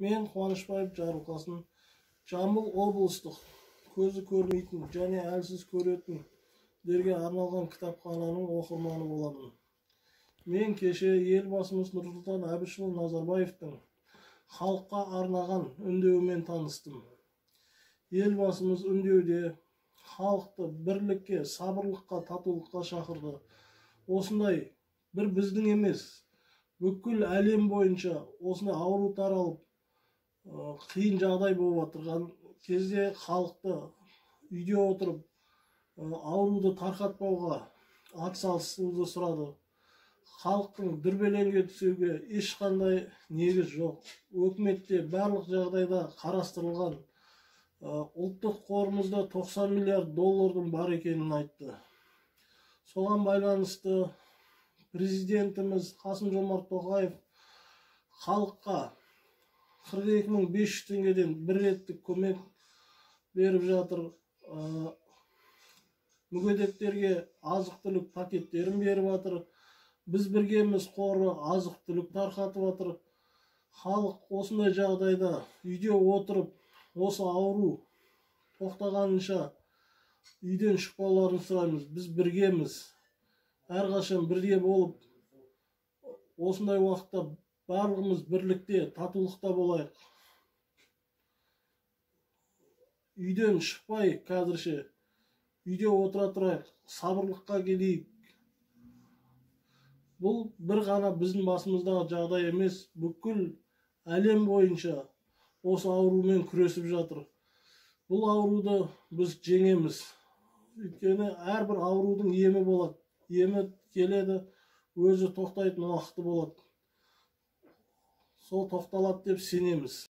Мен Қуанышбаев Жарылқасын, Жамбыл облыстық көзі көрмейтін және әлсіз көретіндерге арналған кітапхананың оқырманы боламын. Мен кеше Елбасымыз Нұрсұлтан Әбішұлы Назарбаевтың халыққа арнаған үндеуімен таныстым. Елбасымыз үндеуде халықты бірлікке, сабырлыққа, татулыққа шақырды. Осындай бір біздің емес, бүкіл әлем бойынша осындай ауру таралып, қиын жағдай болып отырған кезде халықты үйде отырып, ауруды тарқатпауға атсалысуды сұрады. Халықтың дүрбелеңге түсуге ешқандай негіз жоқ. Өкіметте барлық жағдайда қарастырылған. Ұлттық қорымызда 90 миллиард доллардың бар екенін айтты. Соған байланысты президентіміз Қасым-Жомарт Тоқаев халыққа 42 500 теңгеден бір реттік көмек беріп жатыр. Мүгедектерге азық-түлік пакеттерін беріп жатыр. Біз біргеміз қоры азық-түлік тарқатып жатыр. Халық осындай жағдайда үйде отырып, осы ауру тоқтағанынша үйден шықпауларын сұраймыз. Біз біргеміз. Әрқашан бірге болып, осындай уақытта барлығымыз бірлікте, татулықта болайық. Үйден шықпай қазірше үйде отыра тұрайық, сабырлыққа келейік. Бұл бір ғана біздің басымыздағы жағдай емес, бүкіл әлем бойынша осы аурумен күресіп жатыр. Бұл ауруды біз жеңеміз. Өйткені әрбір аурудың емі болады. Емі келеді, өзі тоқтайтын уақыты болады. Сол тоқталады деп сенеміз.